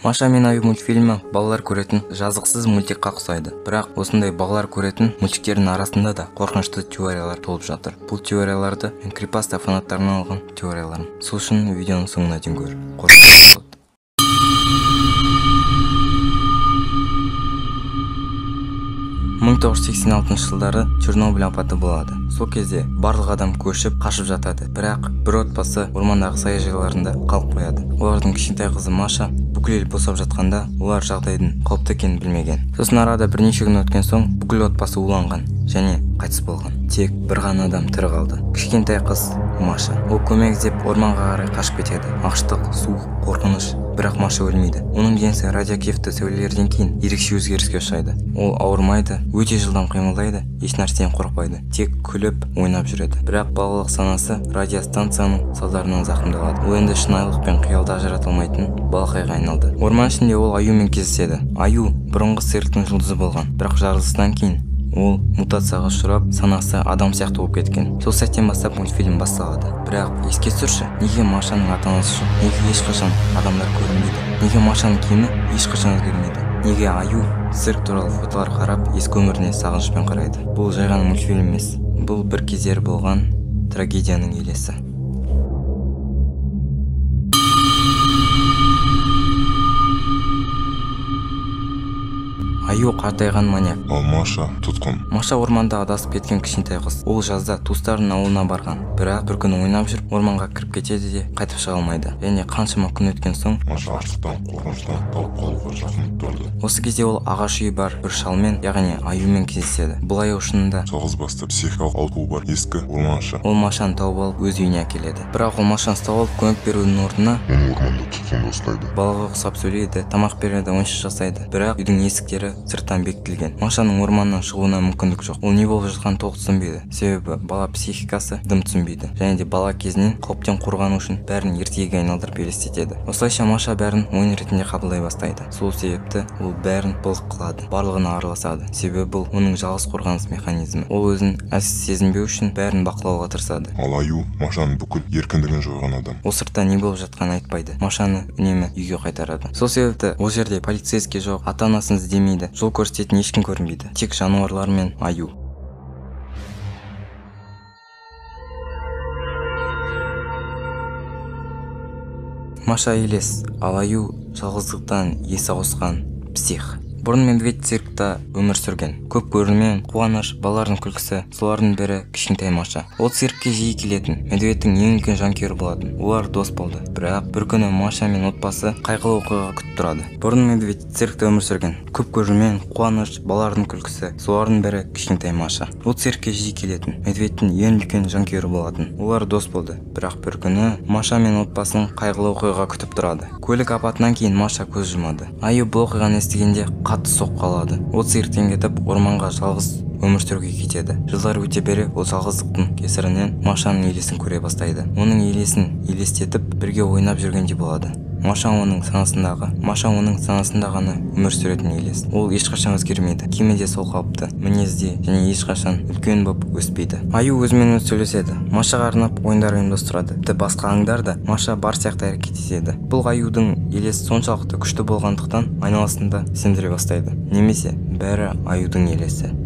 Маша мен Аю мультфильмі балалар көретін жазықсыз мультикқа ұқсайды. Бірақ осындай балалар көретін мультиктердің арасында да қорқынышты теориялар толып жатыр. Бұл теорияларды мен криппаста фанаттарынан алған теорияларым. Сол үшін видеоның соңына дейін көр. Қорқынышты болады. 1986 жылдары Чернобыль апаты болады. Сол кезде барлық адам көшіп, қашып жатады. Бірақ бір отбасы ормандағы саяжайларында қалып қояды. Олардың кішкентай қызы Маша бүкіл ел босап жатқанда, олар жағдайдың қауіпті екенін білмеген. Сосын арада бірнеше күн өткен соң бүкіл отбасы уланған және қайтыс болған. Тек бір ғана адам тірі қалды. Кішкентай қыз Маша. Ол көмек іздеп орманға қарай қашып кетеді. Аштық, суық, қорқыныш. Бірақ Маша өлмейді. Оның денесі радиоактивті сәулелерден кейін ерекше өзгеріске ұшырайды. Ол ауырмайды, өте жылдам қимылдайды, еш нәрседен қорықпайды. Тек күліп, ойнап жүреді. Бірақ балалық санасы радиостанцияның салдарынан зақымдалады. Ол енді шынайылық пен қиялды ажырата алмайтын балақайға айналды. Орман ішінде ол аюмен кездеседі. Аю бұрынғы цирктің жұлдызы болған, бірақ жарылыстан кейін ол мутацияға ұшырап, санасы адам сияқты болып кеткен. Сол сәттен бастап мультфильм басталады. Бірақ еске түсірші, неге Машаның ата-анасы жоқ? Неге ешқашан адамдар көрінбейді? Неге Машаның киімі ешқашан өзгермейді? Неге аю цирк туралы фотолар қарап, ескі өміріне сағынышпен қарайды? Бұл жай ғана мультфильм емес. Бұл бір кездері болған трагедияның елесі. Аю қартайған маньяк. Ал Маша тұтқын. Маша орманда адасып кеткен кішкентай қыз. Ол жазда туыстарының ауылына барған. Бірақ бір күні ойнап жүріп орманға кіріп кетеді де қайтып шыға алмайды. Және қаншама күн өткен соң Маша аштықтан, қорқыныштан талып қалуға жақын тұрды. Осы кезде ол ағаш үйі бар бір шалмен, яғни аюмен кездеседі. Бұл аю шынында жалғыз басты психикалық ауытқуы бар ескі орманшы. Ол Машаны тауып алып өз үйіне әкеледі. Бірақ ол Машаны ұстап алып көмек берудің орнына оны орманда тұтқында ұстайды. Балаға ұқсап сөйлейді, тамақ береді, ойыншық жасайды. Бірақ үйдің есіктері сырттан бекітілген. Машаның орманнан шығуына мүмкіндік жоқ. Ол не болып жатқанын толық түсінбейді. Себебі бала психикасы дым түсінбейді. Және де бала кезінен қауіптен қорғану үшін бәрін ертегіге айналдырып елестетеді. Осылайша Маша бәрін ойын ретінде қабылдай бастайды. Сол себепті ол бәрін былық қылады, барлығына араласады. Себебі бұл оның жалғыз қорғаныс механизмі. Ол өзін әлсіз сезінбеу үшін бәрін бақылауға тырысады. Ал аю Машаның бүкіл еркіндігін жойған адам. Ол сыртта не болып жатқанын айтпайды. Машаны үнемі үйге қайтарады. Сол себепті ол жерде полицейский жоқ, ата-анасын іздемейді, жол көрсететін ешкім көрінбейді. Тек жануарлар мен аю. Маша елес, ал аю жалғыздықтан есі ауысқан псих. Бұрын медведь циркта өмір сүрген. Көп көрермен, қуаныш, балалардың күлкісі, солардың бірі кішкентай Маша. Ол циркке жиі келетін, медведьтің ең үлкен жанкүйері болатын. Олар дос болды. Бірақ бір күні Маша мен отбасы қайғылы оқиға күтіп тұрады. Бұрын медведь циркте өмір сүрген. Көп көрермен, қуаныш, балалардың күлкісі, солардың бірі кішкентай Маша. Ол циркке жиі келетін, медведьтің ең үлкен жанкүйері болатын. Олар дос болды. Бірақ бір күні Маша мен отбасын қайғылы оқиға күтіп тұрады. Көлік апатынан кейін Маша көз жұмады. Аю бұл оқиғаны естігенде қатты соққы алады. Ол цирктен кетіп, орманға жалғыз өмір сүруге кетеді. Жылдар өте бере ол жалғыздықтың кесірінен Машаның елесін көре бастайды. Оның елесін елестетіп, бірге ойнап жүргендей болады. Маша оның санасында ғана өмір сүретін елес. Ол ешқашан өзгермейді. Киімі де сол қалыпты, мінезі де және ешқашан үлкен болып өспейді. Аю өзімен өзі сөйлеседі. Машаға арнап ойындар ұйымдастырады. Тіпті басқа аңдар да Маша бар сияқты әрекет етеді. Бұл аюдың елесі соншалықты күшті болғандықтан айналасында сендіре бастайды. Немесе бәрі аюдың елесі.